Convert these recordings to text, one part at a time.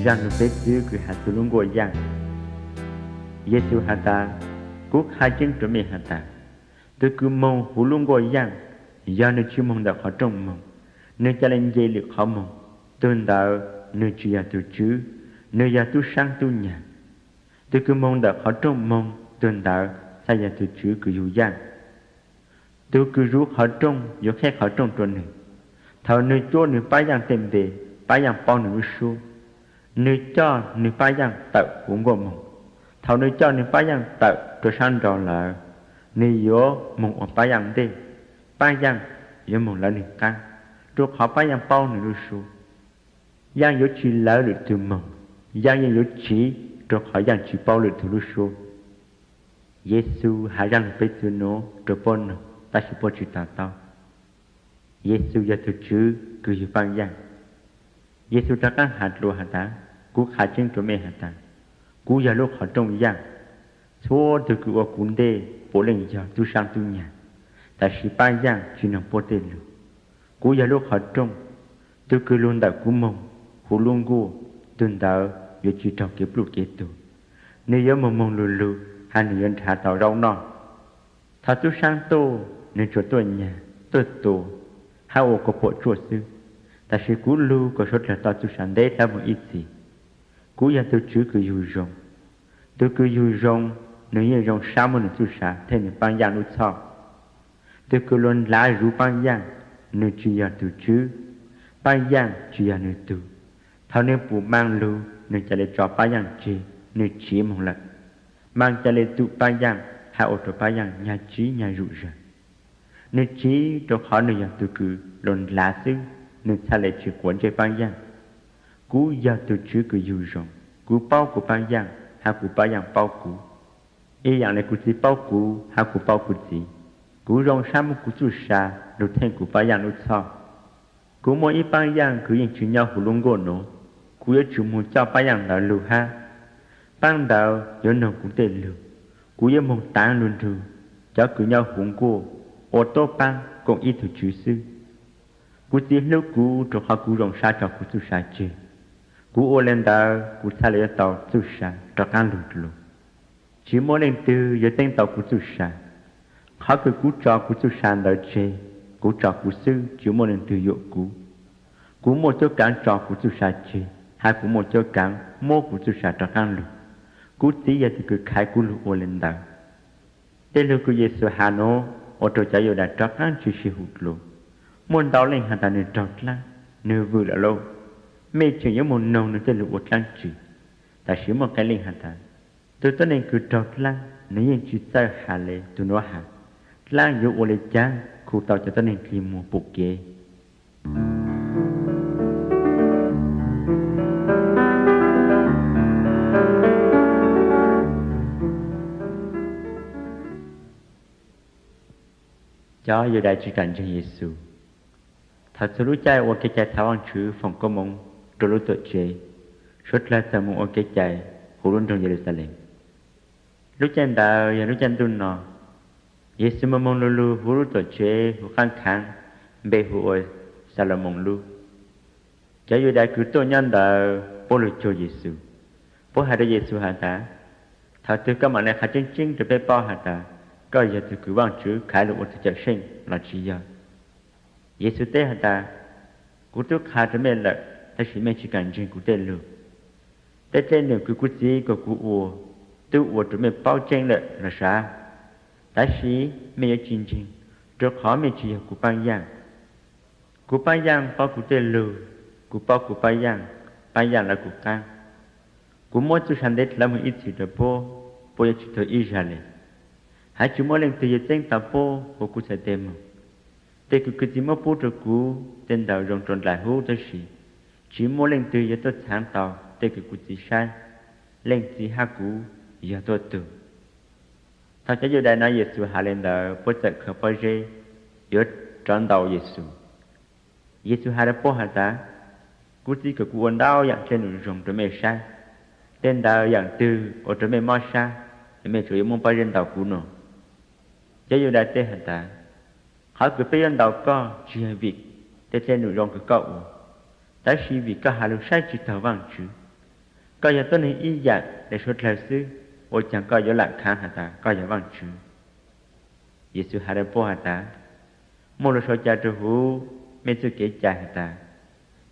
Zaj lus peb xwb kws has txug lub nkuaj yaaj. Yexus has tas, kuv qha tseeb rua mej has tas, tug kws moog huv lub nkuaj yaaj, yog nwg tsi moog ntawm qhov rooj moog, nwg ca le nce lwm qhov moog, tug ntawd nwg tsi yog tug Tswv, nwg yog tub saab tub nyag. Tug kws moog ntawm qhov rooj moog, tug ntawd txhaj yog tug Tswv kws yug yaaj. Tug kws zuv qhov rooj yuav qheb qhov rooj rua nwg. Thaus nwg cuab nwg paab yaaj tej npe, paab yaaj paub nwg lub suab. Nwg coj nwg paab yaaj tawm huv nkuaj moog. Thaus nwg coj nwg paab yaaj tawm rua saab nraud lawm, nwg yuav moog ua paab yaaj ntej, paab yaaj yuav moog lawv nwg qaab, rua qhov paab yaaj paub nwg lub suab. Yaaj yuav tsi lawv lwm tug moog, yaaj yeej yuav tsiv, rua qhov yaaj tsi paub lwm tug lub suab. Yexus has zaj lug peb xwb nuav rua puab noog, tab sis puab tsi to taub. Yexus yog tug Tswv kws yug paab yaaj. Yexus rov qaab has dlua has tas, kuv qha tseeb rua mej has tas, kuv yog lub qhov rooj yaaj. Txhua tug kws ua kuv ntej puav leej yog tub saab tub nyag, tab sis paab yaaj tsi noog puab tej lug. Kuv yog lub qhov rooj, tug kws lug ntawm kuv moog huv lub nkuaj, tug ntawd yuav tsi raug kev pluj kev tuag, nwg yuav moog moog lug lug, has nwg yuav nrhav tau zaub noj. Thaus tub saab tuaj, nwg tsuas tuaj nyag, tuaj tua, hab ua kuas puam tsuaj xwb, tab sis kuv lug kuas suav dlawg tau txuj sa ntev dlhawv moog ib txhis. Kuv yog tug Tswv kws yug zoo. Tug kws yug zoo, nwg yeej zoo sab muab nwg txuj sa thej nwg paab yaaj lub txhoj. Tug kws lug ndlav zuv paab yaaj, nwg tsi yog tug Tswv, paab yaaj tsi yog nwg tug. Thaus nwg pum maa lug, nwg ca le tso paab yaaj tseg, nwg tsiv moog lawm. Maa ca le txum paab yaaj, hab ua rua paab yaaj nyag tsiv nyag zuj zug. Nwg tsiv rua qhov nwg yog tug kws lug ndlav xwb, nwg txhaj le tsi quav ntsej paab yaaj. Kuv yog tug Tswv kws yug zoo, kuv paub kuv paab yaaj, hab kuv paab yaaj paub kuv, ib yaam le kuv txiv paub kuv hab kuv paub kuv txiv. Kuv zoo sab muab kuv txuj sa lug theej kuv paab yaaj lub txhoj. Kuv muaj ib paab yaaj kws yeej tsi nyob huv lub nkuaj nuav, kuv yuav tsum moog coj paab yaaj ntawd lug hab. Paab ntawd yuav noog kuv tej lug. Kuv yuav moog taav lug nrug cov kws nyob huv nkuaj, ua tuab paab koom ib tug Tswv xwb. Kuv txiv hlub kuv rua qhov kuv zoo sab tso kuv txuj sa tseg. Kuv ua le ntawd kuv txhaj le yuav tau txuj sa rov qaab lug dlua. Tsi muaj leej twg yuav txeeb tau kuv txuj sa. Qhov kws kuv tso kuv txuj sa ntawd tseg, kuv tso kuv xwb, tsi muaj leej twg yuam kuv. Kuv muaj cuab kaav tso kuv txuj sa tseg, hab kuv muaj cuab kaav muab kuv txuj sa rov qaab lug. Kuv txiv yog tug kws khaiv kuv lug ua le ntawd. Tej lug kws Yexus has nuav ua rua cov Yudais rov qaab tsi sib hum dlua. Muaj ntau leej has tas nwg raug dlaab, nwg vwm lawm lauj. Mej tseem yuav moog noog nwg tej lug ua dlaab tsi. Tab sis muaj qee leej has tas, tug tuab neeg kws raug dlaab, nwg yeej tsi txawj has le tug nuav has. Dlaab yuav ua le caag khu tau cov tuab neeg dlig muag pum kev? Cov Yudais tsi kam ntseeg Yexus. Thaus txug lub caij ua kev cai thov Vaajtswv foom koob moov rua lub tuam tsev, suav dlawg txawm moog ua kev cai huv lub nroog Yeluxalees. Lub caij ntawd yog lub caij ntuj no. Yexus moog moog lug lug huv lub tuam tsev huv qaab khaav, npe hu ua Xalumoos Lub. Cov Yudais kws tuaj nyob ntawd puab lug cuag Yexus. Puab has rua Yexus has tas, thaus twg koj maam le qha tseeb tseeb rua peb paub has tas koj yog tug kws Vaajtswv khaiv lug ua tug cawm seej los tsi yog? Yexus teb has tas, kuv tub qha rua mej lawm, tab sis mej tsi kam ntseeg kuv tej lug. Tej dlej num kws kuv txiv kuas kuv ua, tub ua rua mej paub tseeb lawm los sav. Tab sis mej yuav tsi ntseeg, rua qhov mej tsi yog kuv paab yaaj. Kuv paab yaaj paub kuv tej lug, kuv paub kuv paab yaaj, paab yaaj lawv kuv qaab. Kuv muab txuj sa ntev dlhawv moog ib txhis rua puab, puab yuav tsi tuag ib zag le. Hab tsi muaj leej twg yuav txeeb tau puab huv kuv txhais tes moog. Tej kws kuv txiv muab pub rua kuv, tej ntawd zoo rua nplaim hub, tab sis tsi muaj leej twg yuav tuaj txhaav tau tej kws kuv txiv saib. Leej txiv hab kuv yog tuaj tug. Thaus cov Yudais nov Yexus has le ntawd, puab txawm khaws pob zeb yuav rov ntaus Yexus. Yexus has rua puab has tas, kuv txiv kom kuv ua ntau yaam dlej num zoo rua mej saib. Tej ntawd yaam twg ua rua mej mob sab, mej tsuas yuav muab pob zeb ntaus kuv no? Cov Yudais teb has tas, qhov kws peb yuav ntaus koj tsi yog vim tej dlej num zoo kws koj ua, tab sis vim koj has lug saib tsi taug Vaajtswv. Koj yog tuab neeg ib yam li suav dlawg xwb, ua caag koj yuav lam khaav has tas koj yog Vaajtswv? Yexus has rua puab has tas, muaj lug sau ca rua huv mej txuj kev cai has tas,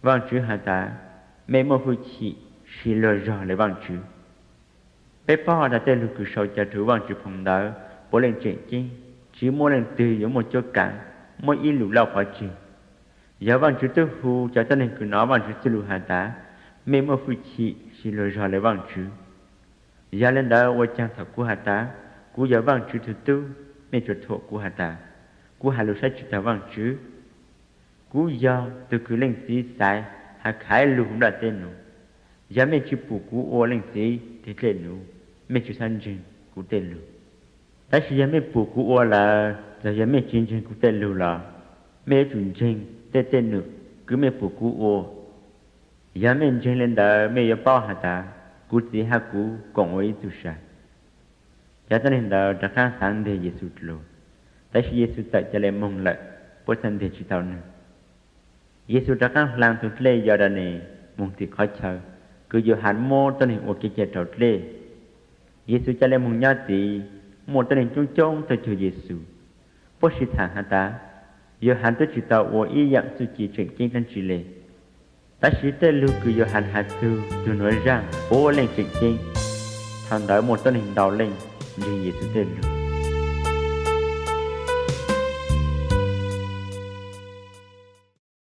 Vaajtswv has tas, mej muaj fwj chim siv luag zog le Vaajtswv. Peb paub has tas tej lug kws sau ca rua huv Vaajtswv phoo ntawd puav leej tseem ceeb, tsi muaj leej twg yuav muaj cuab kaav, muab ib lus lauj qhov tseg. Yog Vaajtswv tub hu cov tuab neeg kws nov Vaajtswv txuj lug has tas, mej muaj fwj chim siv luag zog le Vaajtswv. Yog le ntawd ua caag thaum kuv has tas, kuv yog Vaajtswv tug tub, mej tsuas thuam kuv has tas, kuv has lug saib tsi taug Vaajtswv? Kuv yog tug kws Leej Txiv xaiv has khaiv lug huv nplaj teb nuav. Yog mej tsi pum kuv ua Leej Txiv teg dlej nuav, mej tsi xob ntseeg kuv tej lug. Tab sis yog mej pum kuv ua lawm, txawm yog mej tsi ntseeg kuv tej lug los, mej yuav tsum ntseeg tej tej num kws mej pum kuv ua. Yog mej ntseeg le ntawd, mej yuav paub has tas, kuv Txiv hab kuv koom ua ib txuj sa. Cov tuab neeg ntawd rov qaab xaav nteg Yexus dlua, tab sis Yexus txawm ca le moog lawm, puab txhaj nteg tsi tau nwg. Yexus rov qaab hlaa tug dlej Yos Danes moog tim qhov chaw kws Yauhas muab tuab neeg ua kev cai raus dlej. Yexus ca le moog nyob tid, muaj tuab neeg coob coob tuaj cuag Yexus. Puab sim txham has tas, Yauhas tub tsi tau ua ib yaam txuj ci tseem ceeb dlaab tsi le, tab sis tej lug kws Yauhas has txug tug nuav zaaj puav leej tseem ceeb. Thaus ntawd muaj tuab neeg ntau leej ntseeg Yexus tej lug.